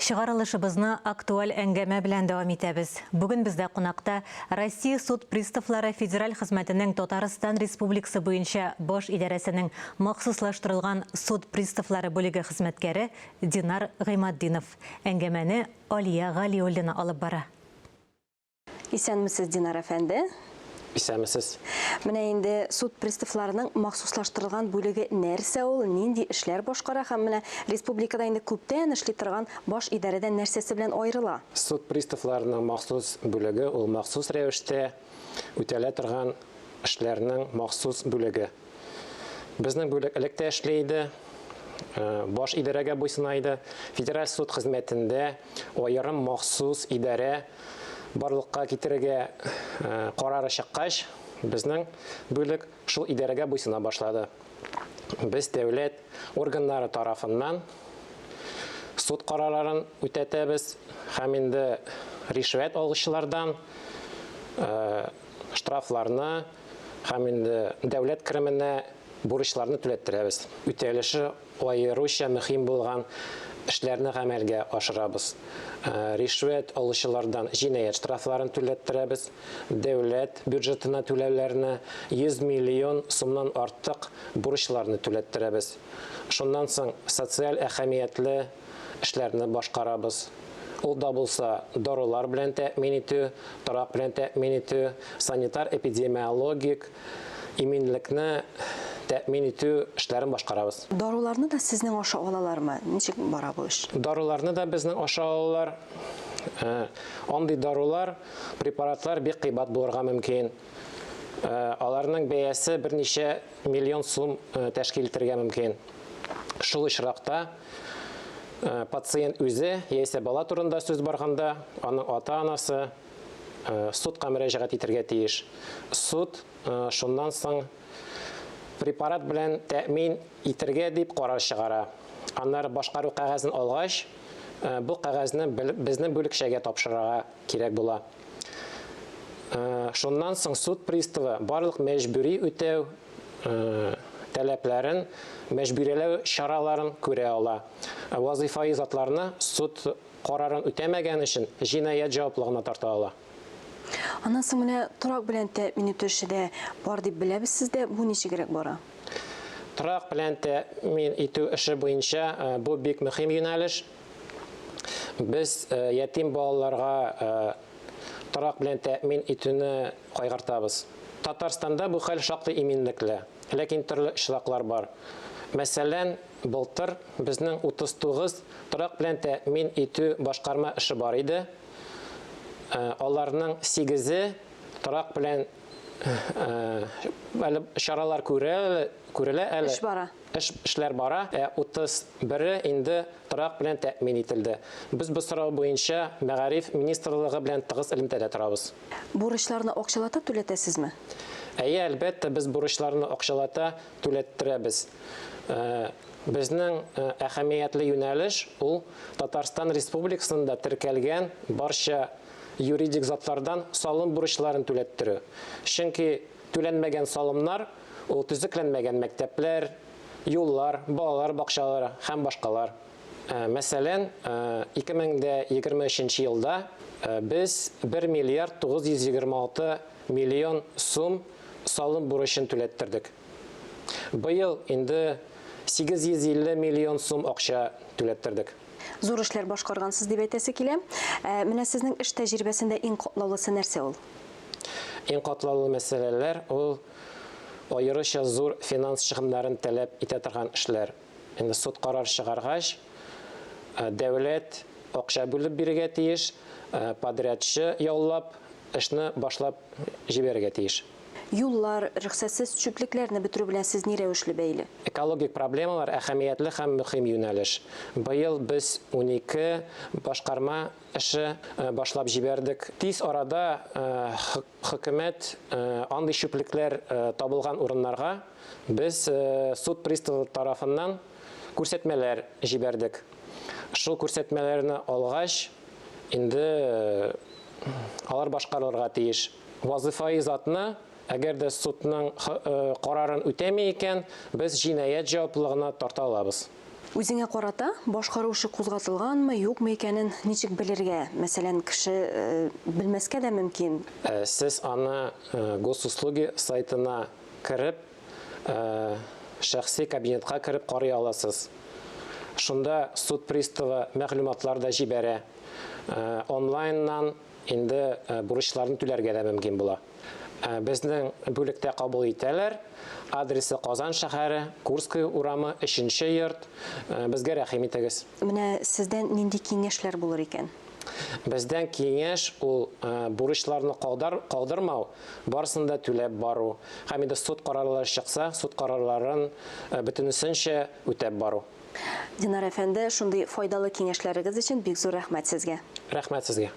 Чыгарылышыбызны актуаль әңгәмә белән дәвам итәбез. Бүген бездә кунакта Россия суд приставлары федераль хезмәтенең Татарстан Республикасы буенча баш идарәсенең махсуслаштырылган суд приставлары бүлеге хезмәткәре Динар Гыйматдинов. Әңгәмәне Алия Галиуллина алып бара. Исәнмесез, Динар әфәнде. Исәнмесез. Менә инде суд приставларының махсуслаштырылган бүлеге нәрсә ул, нинди эшләр башкара һәм менә республикада инде күптән эшли торган баш идарәдән нәрсәсе белән аерыла? Суд приставларының махсус бүлеге ул махсус рәвештә үтәлә торган эшләрнең махсус бүлеге. Безнең бүлек элек тә эшли иде, баш идарәгә буйсына иде. Федераль суд хезмәтендә аерым махсус идарә барлыкка китерергә карары чыккач, безнең бүлек шул идарәгә буйсына башлады. Без дәүләт органнары тарафыннан суд карарларын үтәтәбез һәм инде ришвәт алучылардан штрафларны һәм инде дәүләт кеременә бурычларны түләттерәбез. Үтәлеше аеруча мөһим булган эшләрне гамәлгә ашырабыз. Ришвәт алучылардан җинаять штрафларын түләттерәбез, дәүләт бюджетына түләүләрне 100 миллион сумнан артык бурычларны түләттерәбез. Шуннан соң социаль әһәмиятле эшләрне башкарабыз. Ул да булса дарулар белән тәэмин итү, торак белән тәэмин итү, санитар-эпидемиологик иминлекне тәэмин итү эшләрен башкарабыз. Даруларны да сезнең аша алалармы? Ничек бара бу эш? Даруларны да безнең аша алалар. Андый дарулар, препаратлар бик кыйбат булырга мөмкин. Аларның бәясе берничә миллион сум тәшкил итәргә мөмкин. Шул очракта пациент үзе яисә бала турында сүз барганда, аның ата-анасы судка мөрәҗәгать итәргә тиеш. Суд шуннан соң препарат белән тәэмин итәргә дип карар чыгара. Аннары башкару кәгазен алгач, бу кәгазьне безнең бүлекчәгә тапшырырга кирәк була. Шуннан соң суд приставы барлык мәҗбүри үтәү таләпләрен, мәҗбүриләү чараларын күрә ала. Вазыйфаи затларны суд карарын үтәмәгән өчен җинаять җаваплыгына тарта ала. Аннан соң менә торак белән тәэмин итү эше дә бар дип беләбез сездә. Бу ничегрәк бара? Торак белән тәэмин итү эше буенча бу бик мөһим юнәлеш. Без ятим балаларга торак белән тәэмин итүне кайгыртабыз. Татарстанда бу хәл шактый иминлекле, ләкин төрле очраклар бар. Мәсәлән, былтыр безнең 39 торак белән тәэмин итү башкарма эше бар иде. Аларның сигезе торак белән әле чаралар күрелә әле. Эш бара. Эш, эшләр бара, ә 31-е инде торак белән тәэмин ителде. Без бу сорау буенча Мәгариф министрлыгы белән тыгыз элемтәдә торабыз. Бурычларны акчалата түләтәсезме? Әйе, әлбәттә, без бурычларны акчалата түләттерәбез. Безнең әһәмиятле юнәлеш ул Татарстан Республикасында теркәлгән барча юридик затлардан салым бурычларын түләттерү. Чөнки Түләнмәгән салымнар, ул төзекләнмәгән мәктәпләр, юллар, балалар бакчалары һәм башкалар. Мәсәлән, 2023 елда без 1 миллиард 926 миллион сум салым бурычын түләттердек. Быел инде 850 миллион сум акча түләттердек. Зур эшләр башкаргансыз дип әйтәсе килә. Ә менә сезнең эш тәҗрибәсендә иң катлаулысы нәрсә ул? Иң катлаулы мәсьәләләр ул аеруча зур финанс чыгымнарын таләп итә торган эшләр. Инде суд карар чыгаргач, дәүләт акча бүлеп бирергә тиеш, подрядчы яллап, эшне башлап җибәрергә тиеш. Юллар, рөхсәтсез чүплекләрне бетерү белән сез ни рәвешле бәйле? Экологик проблемалар әһәмиятле һәм мөһим юнәлеш. Быел без 12 башкарма эше башлап җибәрдек. Тиз арада хөкүмәт андый чүплекләр табылган урыннарга без суд приставы тарафыннан күрсәтмәләр җибәрдек. Шул күрсәтмәләрне алгач, инде алар башкарылырга тиеш. Вазыйфаи затны, әгәр дә судның карарын үтәми икән, без җинаять җаваплылыгына тарта алабыз. Үзеңә карата башкару эше кузгатылганмы, юкмы икәнен ничек белергә? Мәсәлән, кеше белмәскә дә мөмкин. Сез аны Госуслуги сайтына кереп, шәхси кабинетка кереп карый аласыз. Шунда суд приставы мәгълүматлар да җибәрә. Онлайннан инде бурычларны түләргә дә мөмкин була. Безнең бүлектә кабул итәләр. Адресы Казан шәһәре, Курская урамы, өченче йорт. Безгә рәхим итегез. Менә сездән нинди киңәшләр булыр икән? Бездән киңәш ул бурычларны калдырмау, барысын да түләп бару. Һәм инде суд карарлары чыкса, суд карарларын бөтенесенчә үтәп бару. Динар әфәнде, шундый файдалы киңәшләрегез өчен бик зур рәхмәт сезгә. Рәхмәт сезгә.